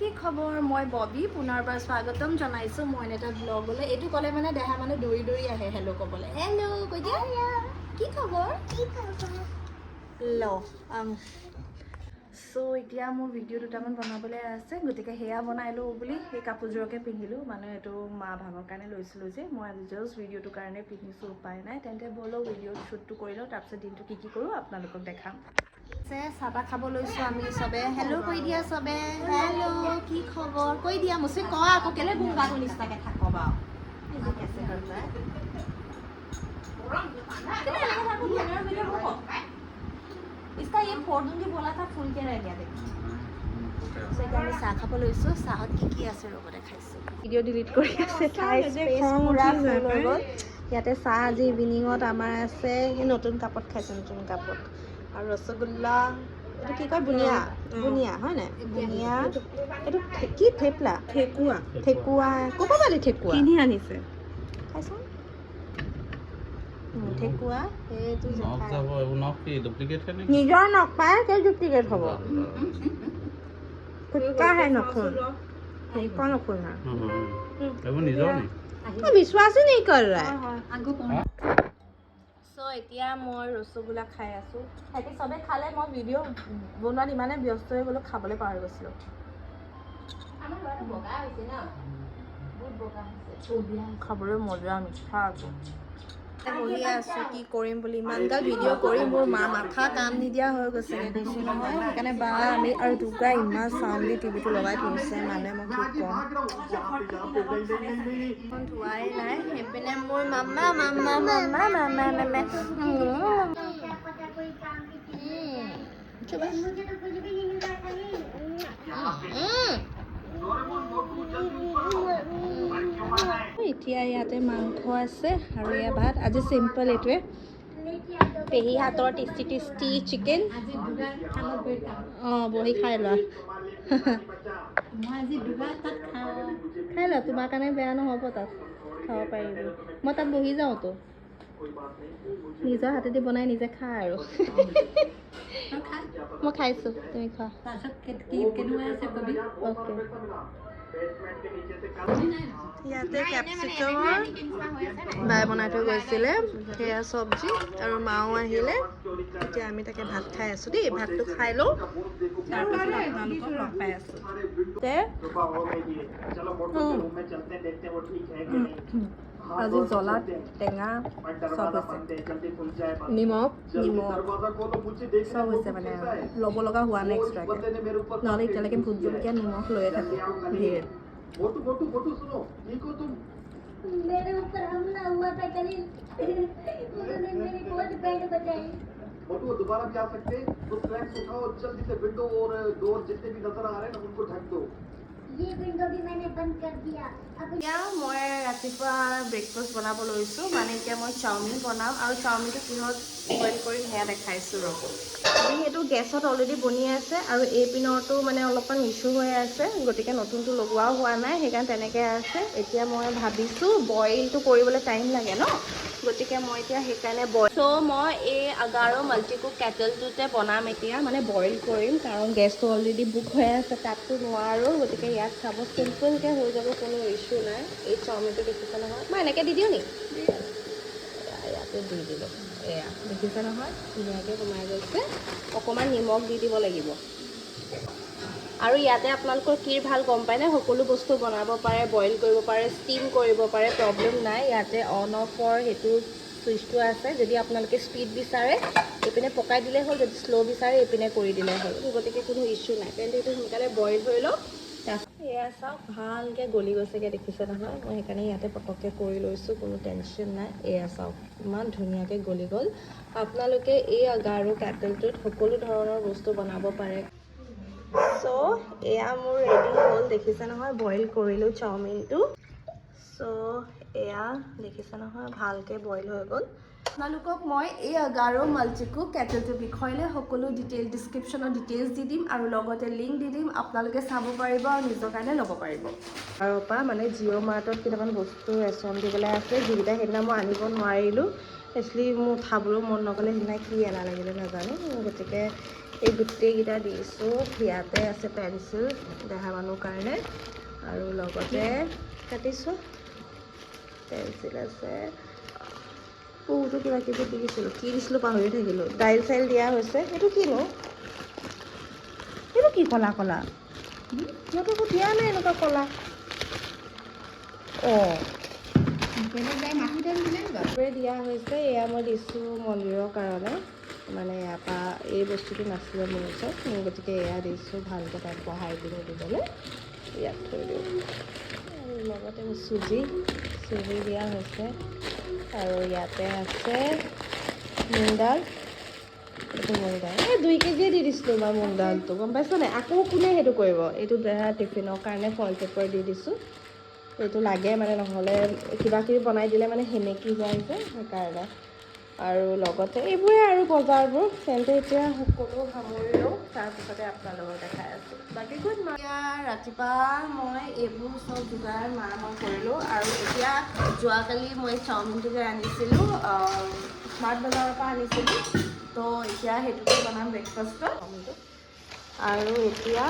কি খবৰ? মই ববি, পুনৰবাৰ স্বাগতম জনাইছোঁ মই এটা ব্লগলৈ। এইটো ক'লে মানে দেহা মানে দৌৰি দৌৰি আহে হেল্ল' ক'বলৈ। হেল্ল' কৈ দিয়া, কি খবৰ? ল চ' এতিয়া মোৰ ভিডিঅ' দুটামান বনাবলৈ আছে, গতিকে সেয়া বনাই লওঁ বুলি সেই কাপোৰযোৰকে পিন্ধিলোঁ। মানে এইটো মা ভাগৰ কাৰণে লৈছিলোঁ যে মই আজি জাষ্ট ভিডিঅ'টোৰ কাৰণে পিন্ধিছোঁ, উপায় নাই। তেন্তে ব'লক, ভিডিঅ' শ্বুটটো কৰি লওঁ, তাৰপিছত দিনটো কি কি কৰোঁ আপোনালোকক দেখাম। চাহ তাহ খাব লৈছোঁ আমি চবে। হেল্ল' কৈ দিয়া চবে। হেল্ল', কি খবৰ কৈ দিয়া। মুচি ক আকৌ, কেলে গুংগাটো নিচিনাকে থাক বাৰু? কেছে करता है? কেলে এনেকে থাকো? मेरा वीडियो रुको। इसका ये फोड़ दूंगी बोला था, फूल के रह गया। देखो। So, এতিয়া আমি চাহ খাব লৈছোঁ। চাহত কি কি আছে ৰ'ব, দেখাইছোঁ। ভিডিঅ' ডিলিট কৰি আছে, ঠাই স্পেচ পুৰা ফুল হৈ গ'ল। ইয়াতে চাহ আজি ইভিনিঙত আমাৰ আছে। সেই নতুন কাপত খাইছোঁ, নতুন কাপত। আৰু ৰসগোল্লা, এইটো কি কয়, বুনিয়া, বুনিয়া হয় নাই? বুনিয়া। এইটো কি, থেপলা? ঠেকুৱা। ঠেকুৱা। ক'ৰ পৰা পালি ঠেকুৱা? কিনি আনিছে। খাইছোন। ঠেকুৱা সেইটো নখ জেঠাই। যাব। এইবোৰ নখ কি ডুপ্লিকেট হে নেকি? নিজৰ নখ পায়, কেলে ডুপ্লিকেট হ'ব? खुद का है नखून, कौन नखून है? এইবোৰ নিজৰ নি? विश्वास ही नहीं कर रहा है। চ' এতিয়া মই ৰসগোল্লা খাই আছোঁ। সিহঁতি চবে খালে। মই ভিডিঅ' বনোৱাত ইমানে ব্যস্ত হৈ গ'লোঁ, খাবলৈ পাহৰি গৈছিলোঁ। আমাৰ ল'ৰাটো বগা হৈছে ন, বহুত বগা হৈছে। খাবলৈ মজা, মিঠা আকৌ। বহি আছোঁ কি কৰিম বুলি। ইমানগাল ভিডিঅ' কৰি মোৰ মা মাথা কাম নিদিয়া হৈ গৈছেগৈ, কৈছোঁ নহয়। সেইকাৰণে বা আমি আৰু দুৰ্গা ইমান চাউণ্ড দি টিভিটো লগাই থৈছে, মানে মই কি ক'ম। ধোৱাই নাই। সেইপিনে মোৰ মামা মামা মামা মামা মামা। पता कोई काम की चीज मुझे तो कुछ भी नहीं मिला कहीं। এতিয়া ইয়াতে মাংস আছে আৰু এয়া ভাত। আজি চিম্পল এইটোৱে, পেহী হাতৰ টেষ্টি টেষ্টি চিকেন। আজি দুবাৰ থালত বহি খাম। অঁ, বহি খাই লোৱা। মই আজি দুবাৰ তাত খাওঁ। খাই লোৱা, তোমাৰ কাৰণে বেয়া নহ'ব, তাত খাব পাৰিবি। মই তাত বহি যাওঁতো। নিজৰ হাতেদি বনাই নিজে খা আৰু। তই খা। মই খাইছোঁ, তুমি খোৱা। তাৰপিছত কি কেনেকুৱা আছে কবি। অ'কে। ইয়াতে কেপচিকামৰ বাই বনাই থৈ গৈছিলে, সেয়া চব্জি। আৰু মাও আহিলে। এতিয়া আমি তাকে ভাত খাই আছোঁ দেই। ভাতটো খাই লওঁ, তাৰপাছত আপোনালোকক লগ পাই আছোঁ। তে আজি জ্বলা টেঙা চব হৈছে, নিমখ। নিমখ চব হৈছে, মানে ল'ব লগা হোৱা নাই এক্সট্ৰাকৈ। নহ'লে এতিয়ালৈকে ভোট জলকীয়া নিমখ লৈয়ে থাকোঁ ধেৰ। मोटू, मोटू, मोटू, सुनो, ठीक हो तुम? मेरे ऊपर हमला हुआ था कल, उन्होंने मेरी बहुत बैंड बजाई। मोटू, वो दोबारा भी आ सकते हैं, तो स्लैक्स उठाओ, जल्दी से विंडो और डोर जितने भी नजर आ रहे हैं ना, उनको ढक दो। ये विंडो भी मैंने बंद कर दिया अब। এতিয়া মই ৰাতিপুৱা ব্ৰেকফাষ্ট বনাব লৈছোঁ। মানে এতিয়া মই চাওমিন বনাম আৰু চাওমিনটো কিহত বইল কৰিম সেয়া দেখাইছোঁ, ৰ'ব। যিহেতু গেছত অলৰেডি বনি আছে আৰু এই পিনৰটো মানে অলপমান ইছ্যু হৈ আছে, গতিকে নতুনটো লগোৱাও হোৱা নাই, সেইকাৰণে তেনেকৈ আছে। এতিয়া মই ভাবিছোঁ বইলটো কৰিবলৈ টাইম লাগে ন, গতিকে মই এতিয়া সেইকাৰণে বইল চ' মই এই আগাৰো মাল্টিকুক কেটেলটোতে বনাম এতিয়া, মানে বইল কৰিম, কাৰণ গেছটো অলৰেডি বুক হৈ আছে, তাততো নোৱাৰোঁ। গতিকে ইয়াত চাব, চিম্পলকৈ হৈ যাব, কোনো ইছ্যু নাই। এই চাওমিনটো দেখিছে নহয়? মই এনেকৈ দি দিওঁ নি? এয়া, ইয়াতে দি দিলোঁ। এয়া দেখিছে নহয়, ধুনীয়াকৈ সোমাই গৈছে। অকণমান নিমখ দি দিব লাগিব। আৰু ইয়াতে আপোনালোকৰ কি ভাল গম পায়নে? সকলো বস্তু বনাব পাৰে, বইল কৰিব পাৰে, ষ্টিম কৰিব পাৰে, প্ৰব্লেম নাই। ইয়াতে অন অফৰ সেইটো চুইচটো আছে। যদি আপোনালোকে স্পীড বিচাৰে, এইপিনে পকাই দিলে হ'ল। যদি শ্ল' বিচাৰে, এইপিনে কৰি দিলে হ'ল। গতিকে কোনো ইছ্যু নাই। তেন্তে এইটো সোনকালে বইল হৈ লওক। তাৰপিছত এয়া চাওক, ভালকৈ গলি গৈছেগৈ, দেখিছে নহয়? মই সেইকাৰণে ইয়াতে পটককৈ কৰি লৈছোঁ, কোনো টেনশ্যন নাই। এয়া চাওক, ইমান ধুনীয়াকৈ গলি গ'ল। আপোনালোকে এই আগাৰো কেটেলটোত সকলো ধৰণৰ বস্তু বনাব পাৰে। চ' এয়া মোৰ ৰেডি হ'ল, দেখিছে নহয়? বইল কৰিলোঁ চাওমিনটো। চ' এয়া দেখিছে নহয়, ভালকৈ বইল হৈ গ'ল। আপোনালোকক মই এই আগাৰো মাল্টিকুক কেটেলটোৰ বিষয়লৈ সকলো ডিটেইল ডিছক্ৰিপশ্যনত ডিটেইলছ দি দিম আৰু লগতে লিংক দি দিম। আপোনালোকে চাব পাৰিব আৰু নিজৰ কাৰণে ল'ব পাৰিব। আৰু পৰা মানে জিঅ' মাৰ্টত কেইটামান বস্তু ৰেচন দিবলৈ আছে, যিকেইটা সেইদিনা মই আনিব নোৱাৰিলোঁ। একচুৱেলি মোৰ উঠাবলৈও মন নগ'লে সেইদিনা, কি এলাহ লাগিলে নাজানো। গতিকে এই গোটেইকেইটা দিছোঁ। ইয়াতে আছে পেঞ্চিল দেহা মানুহৰ কাৰণে আৰু লগতে কাটিছোঁ, পেঞ্চিল আছে, বহুতো কিবা কিবি দিছিলোঁ। কি দিছিলোঁ পাহৰি থাকিলোঁ। দাইল চাইল দিয়া হৈছে। এইটো কিনো? এইটো কি ক'লা ক'লা? সিহঁতে একো দিয়া নাই এনেকুৱা ক'লা। অঁ, দিয়া হৈছে। এয়া মই দিছোঁ মন্দিৰৰ কাৰণে, মানে ইয়াৰ পৰা এই বস্তুটো নাছিলে মোৰ ওচৰত, গতিকে এয়া দিছোঁ ভালকৈ তাত বহাই পিনি দিবলৈ। ইয়াত থৈ দিওঁ। আৰু লগতে চুজি চুজি দিয়া হৈছে। আৰু ইয়াতে আছে মুগ দাল। এইটো মুগ দাল, এই 2 কেজিয়ে দি দিছিলোঁ মই মুগ দালটো, গম পাইছ নাই? আকৌ কোনে সেইটো কৰিব? এইটো দেহা টিফিনৰ কাৰণে ফইল পেপাৰ দি দিছোঁ। এইটো লাগে মানে, নহ'লে কিবা কিবি বনাই দিলে মানে সেমেকি যায় যে, সেইকাৰণে। আৰু লগতে এইবোৰে আৰু বজাৰবোৰ। তেন্তে এতিয়া সকলো সামৰি লওঁ, তাৰপিছতে আপোনালোকক দেখাই আছোঁ। বাকী গুড। এতিয়া ৰাতিপুৱা মই এইবোৰ চব যোগাৰ মা মই কৰিলোঁ। আৰু এতিয়া যোৱাকালি মই চাওমিনটো যে আনিছিলোঁ, স্মাৰ্ট বজাৰৰ পৰা আনিছিলোঁ, তো এতিয়া সেইটোকে বনাম ব্ৰেকফাষ্টত চাওমিনটো। আৰু এতিয়া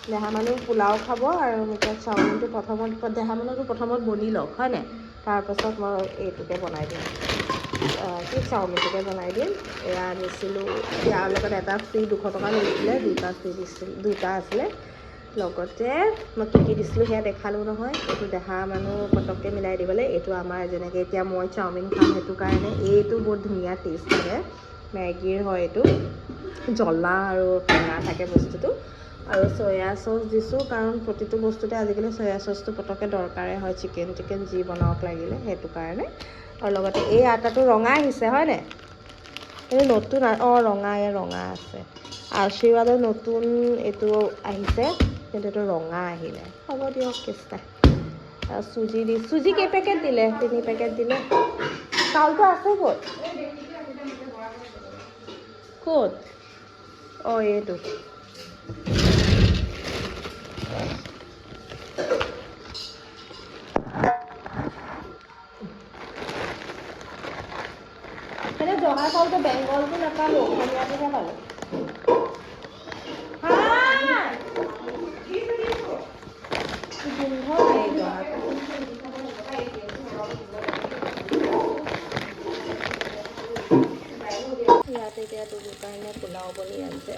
দেহা মানুহ পোলাও খাব আৰু এতিয়া চাওমিনটো প্ৰথমত দেহা মানুহটো প্ৰথমত বনি লওক, হয় নাই? তাৰপাছত মই এইটোকে বনাই দিম, কি চাওমিনটোকে বনাই দিম। এয়া আনিছিলোঁ, ইয়াৰ লগত এটা ফ্ৰী, 200 টকা লৈছিলে, দুটা ফ্ৰী দিছিল, দুটা আছিলে। লগতে মই কি কি দিছিলোঁ সেয়া দেখালোঁ নহয়। এইটো দেহা মানুহ পটককৈ মিলাই দিবলৈ। এইটো আমাৰ যেনেকৈ এতিয়া মই চাওমিন খাম, সেইটো কাৰণে এইটো বহুত ধুনীয়া টেষ্ট থাকে। মেগীৰ হয় এইটো, জ্বলা আৰু টেঙা থাকে বস্তুটো। আৰু চয়া চচ দিছোঁ, কাৰণ প্ৰতিটো বস্তুতে আজিকালি চয়া চচটো পটককৈ দৰকাৰে হয়, চিকেন টিকেন যি বনাওক লাগিলে, সেইটো কাৰণে। আৰু লগতে এই আটাটো ৰঙা আহিছে, হয়নে? এইটো নতুন, অঁ, ৰঙা, এই ৰঙা আছে। আশীৰ্বাদৰ নতুন এইটো আহিছে, কিন্তু এইটো ৰঙা আহিলে। হ'ব দিয়ক, কেষ্টা। চুজি দি, চুজি কেই পেকেট দিলে? তিনি পেকেট দিলে। চাউলটো আছে ক'ত? ক'ত? অঁ, এইটো। মানে জহা চাউলটো বেংগলটো নাপালোঁ, অসমীয়াটোহে পালোঁ। হা, গোন্ধ নাই জহাটো। ইয়াত এতিয়া তোৰ কাৰণে পোলাও বনি আছে।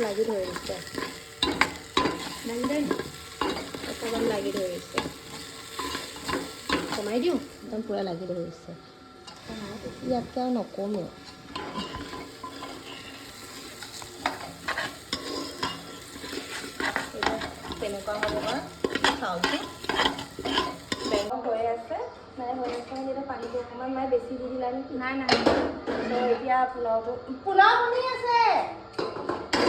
লাগি ধৰিছে, অকণমান লাগি ধৰিছে, কমাই দিওঁ। একদম পূৰা লাগি ধৰিছে, ইয়াতকৈ আৰু নকমেও। এতিয়া কেনেকুৱা হ'ব বা চাউলটো? বেংক হৈ আছে, মানে হৈ আছে। মানে এতিয়া পানীটো অকণমান মানে বেছি দি দিলা নেকি? নাই নাই। ত' এতিয়া পোলাওটো, পোলাও বনি আছে।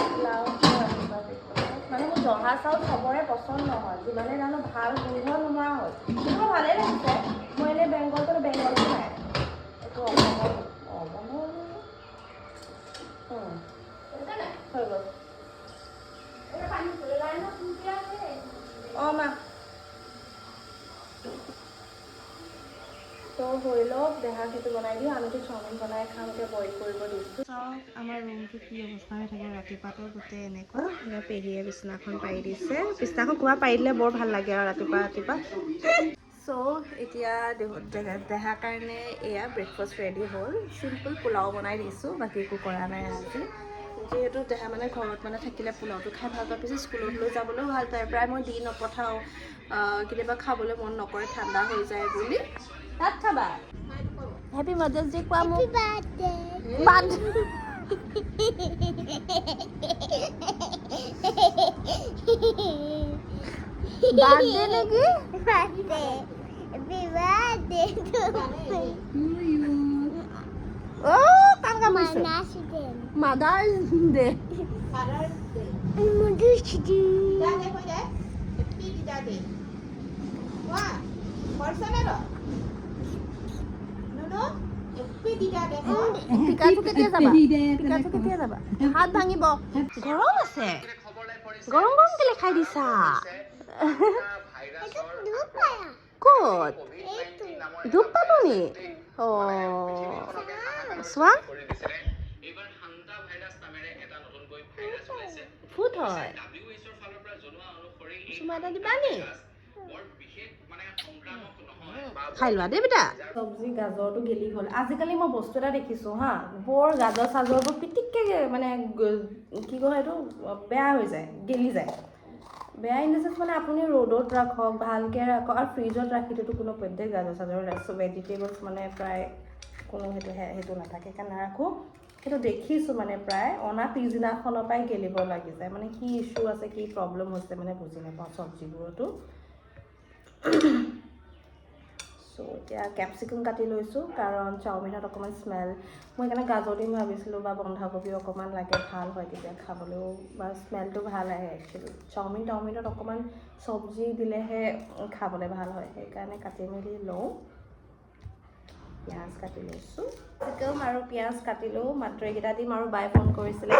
পোলাও ৰাতিপুৱা breakfast ত। মানে মোৰ জহা চাউল চবৰে পচন্দ নহয়, যিমানে জানো ভাল গোন্ধ নোহোৱা হ'ল, কিন্তু ভালেই লাগিছে। মই এনেই বেংগলটো বেংগলটো নাই, এইটো অসমৰ। অঁ, বন্ধ হ'ল নেকি? হৈ গ'ল। অঁ মা, তো হৈ লওক, দেহাক সেইটো বনাই দিওঁ। আমিতো চাওমিন বনাই খাম। এতিয়া বইল কৰিব দিছোঁ। চাওক আমাৰ ৰুমটো কি অৱস্থা হৈ থাকে ৰাতিপুৱাতে গোটেই এনেকুৱা। এয়া পেহীয়ে বিচনাখন পাৰি দিছে। বিচনাখন ক'ৰবাত পাৰি দিলে বৰ ভাল লাগে আৰু ৰাতিপুৱা ৰাতিপুৱা। চ' এতিয়া দেহাৰ কাৰণে এয়া ব্ৰেকফাষ্ট ৰেডি হ'ল। চিম্পল পোলাও বনাই দিছোঁ, বাকী একো কৰা নাই আজি। যিহেতু দেহা মানে ঘৰত মানে থাকিলে পোলাওটো খাই ভাল পায়, পিছে স্কুলত লৈ যাবলৈও ভাল পায়। প্ৰায় মই দি নপঠাওঁ, কেতিয়াবা খাবলৈ মন নকৰে, ঠাণ্ডা হৈ যায় বুলি। তাত খাবা। হেপী মাদাৰ্ছ ডে কোৱা মোক। বাদ। বাৰ্থডে নেকি? Birthday. Happy birthday to you. অ' কাম কামুৰিছে। Mother's Day. Mother's day. Mother's Day. Happy Day. কোৱা, কৰিছনে তই? নুনু, হেপ্পী দিদা দে। পিকাচু কেতিয়া যাবা? পিকাচু কেতিয়া যাবা? হাত ভাঙিব। গৰম আছে, গৰম গৰম কেলে খাই দিছা? ক'ত দুখ পালো নি? অঁ, চোৱা। ভূত হয়। চুমা এটা দিবা নি? খাই লোৱা দেই বেটা। চব্জি গাজৰটো গেলি গ'ল। আজিকালি মই বস্তু এটা দেখিছোঁ হা, বৰ গাজৰ চাজৰবোৰ পিটিককৈ মানে কি কয় সেইটো, বেয়া হৈ যায়, গেলি যায়। বেয়া ইন the sense মানে আপুনি ৰ'দত ৰাখক, ভালকৈ ৰাখক, আৰু ফ্ৰিজত ৰাখিলেতো কোনো পধ্যে গাজৰ চাজৰ ভেজিটেবলছ মানে প্ৰায় কোনো সেইটো নাথাকে, সেইকাৰণে নাৰাখোঁ। সেইটো দেখিছোঁ মানে প্ৰায় অনা পিছদিনাখনৰ পৰাই গেলিব লাগি যায়। মানে কি ইছ্যু আছে, কি প্ৰব্লেম হৈছে মানে বুজি নাপাওঁ চব্জিবোৰতো। চ' এতিয়া কেপচিকাম কাটি লৈছোঁ, কাৰণ চাওমিনত অকণমান স্মেল, মই সেইকাৰণে গাজৰ দিম ভাবিছিলোঁ বা বন্ধাকবি অকণমান লাগে, ভাল হয় তেতিয়া খাবলৈও বা স্মেলটো ভাল আহে। একচুৱেলি চাওমিন টাওমিনত অকণমান চব্জি দিলেহে খাবলৈ ভাল হয়, সেইকাৰণে কাটি মেলি লওঁ। পিঁয়াজ কাটি লৈছোঁ, কেপচিকাম আৰু পিঁয়াজ কাটিলোঁ, মাত্ৰ এইকেইটা দিম। আৰু বাই ফোন কৰিছিলে,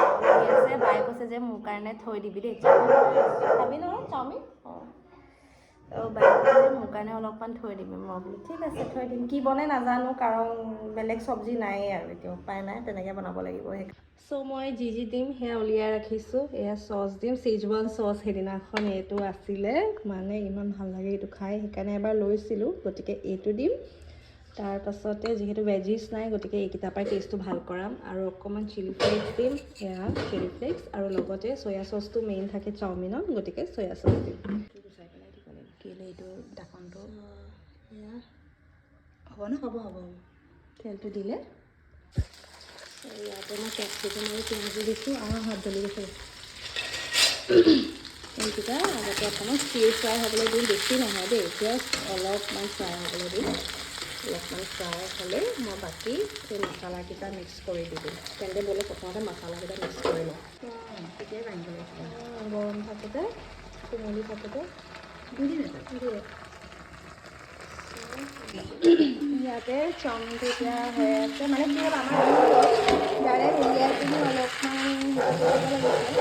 আছে বাই কৈছে যে মোৰ কাৰণে থৈ দিবি দেই। খাবি নহয় চাওমিন? অঁ, বাই কৈছে যে মোৰ কাৰণে অলপমান থৈ দিবি। মই বোলো ঠিক আছে, থৈ দিম। কি বনে নাজানো, কাৰণ বেলেগ চব্জি নায়েই আৰু এতিয়া উপায় নাই, তেনেকৈ বনাব লাগিব। সেই চ' মই যি যি দিম সেয়া উলিয়াই ৰাখিছোঁ। এয়া চচ দিম, চেজৱান চচ, সেইদিনাখন এইটো আছিলে, মানে ইমান ভাল লাগে এইটো খাই, সেইকাৰণে এবাৰ লৈছিলোঁ, গতিকে এইটো দিম। তাৰপাছতে যিহেতু ভেজিছ নাই, গতিকে এইকেইটাৰ পৰাই টেষ্টটো ভাল কৰাম। আৰু অকণমান চিলি ফ্লেক্স দিম, এয়া চিলি ফ্লেক্স, আৰু লগতে চয়া চচটো মেইন থাকে চাওমিনত, গতিকে চয়া চচ দিম। গুচাই পেলাই দিব লাগিব কেলৈ এইটো ঢাকনটো। এয়া হ'ব ন? হ'ব, হ'ব, হ'ব। তেলটো দিলে ইয়াতে মই কেপচিকাম আৰু পিঁয়াজো দিছোঁ আৰু হাত জ্বলি গৈছে। এইকেইটা আগতে অকণমান ষ্টিৰ ফ্ৰাই হ'বলৈ দিম, বেছি নহয় দেই, জাষ্ট অলপমান ফ্ৰাই হ'বলৈ দিম। অলপমান ফ্ৰাই হ'লেই মই বাকী এই মছলাকেইটা মিক্স কৰি দি দিম। তেন্তে বোলে প্ৰথমতে মছলাকেইটা মিক্স কৰি লওঁ। তেতিয়াই ভাঙিব লাগিছিলে। গৰম থাকোঁতে, কোমলি থাকোঁতে। দি দিম এটা। দিয়ে। ইয়াতে চাওমিনটো এতিয়া হৈ আছে। মানে কি হ'ল, আমাৰ ডাইৰেক্ট উলিয়াই পিনি অলপমান কৰিব লাগিছিল,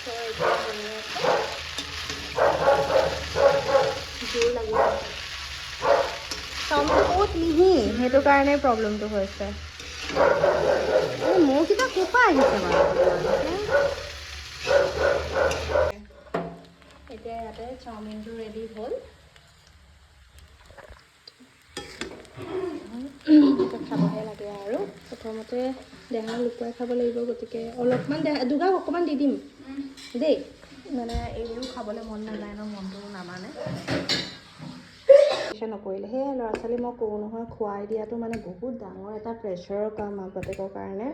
চ' এতিয়া বনি আছে। জোৰ লাগিছে, চাওমিনটো বহুত মিহি, সেইটো কাৰণে প্ৰব্লেমটো হৈছে। এই মৌকেইটা ক'ৰ পৰা আহিছে বাৰু? এতিয়া ইয়াতে চাওমিনটো ৰেডি হ'ল, এতিয়া খাবহে লাগে আৰু। প্ৰথমতে দেহা লুকুৱাই খাব লাগিব, গতিকে অলপমান দেহা দুগাপ অকণমান দি দিম দেই। মানে এইও খাবলৈ মন নাযায় ন, মনটো নামানে নকৰিলে। সেয়াই ল'ৰা ছোৱালী, মই কওঁ নহয়, খুৱাই দিয়াটো মানে বহুত ডাঙৰ এটা প্ৰেছাৰৰ কাম মাক বাপেকৰ কাৰণে।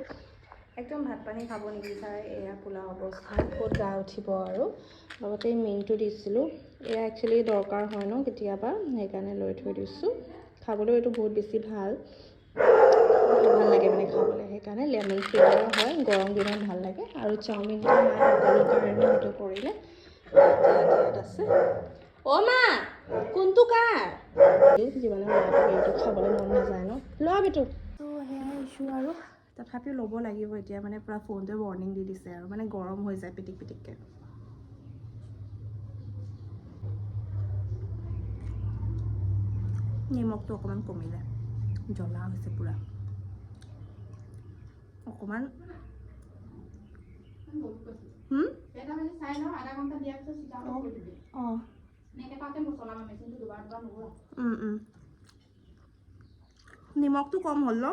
একদম ভাত পানী খাব নিবিচাৰে, এয়া পোলা অৱস্থা, ক'ত গা উঠিব। আৰু লগতে এই মিনটো দিছিলোঁ, এয়া একচুৱেলি দৰকাৰ হয় ন কেতিয়াবা, সেইকাৰণে লৈ থৈ দিছোঁ। খাবলৈও এইটো বহুত বেছি ভাল, ভাল লাগে মানে খাবলৈ, সেইকাৰণে লেমন ফ্লেভাৰৰ হয়, গৰম দিনত ভাল লাগে। আৰু চাওমিনটো মায়ে সকলোৰ কাৰণে সেইটো কৰিলে। এতিয়া ইয়াত আছে। অ' মা, কোনটো কাৰ? যিমানে এইটো খাবলৈ মন নাযায় ন, লোৱা বেটু। ত' সেয়াই ইছ্যু আৰু তথাপিও ল'ব লাগিব এতিয়া, মানে পূৰা ফোনটোৱে ৱাৰ্ণিং দি দিছে আৰু মানে গৰম হৈ যায় পিটিক পিটিককৈ। নিমখটো অকণমান কমিলে, জ্বলা হৈছে পূৰা অকণমান। এটা মানে চাই লওঁ, আধা ঘণ্টা দিয়াৰ পিছত চিধা কৰি দিবি। অঁ। এনেকে পাতে মই চলাম, মেচিনটো দুবাৰ দুবাৰ নুঘূৰা। নিমখটো কম হ'ল ন?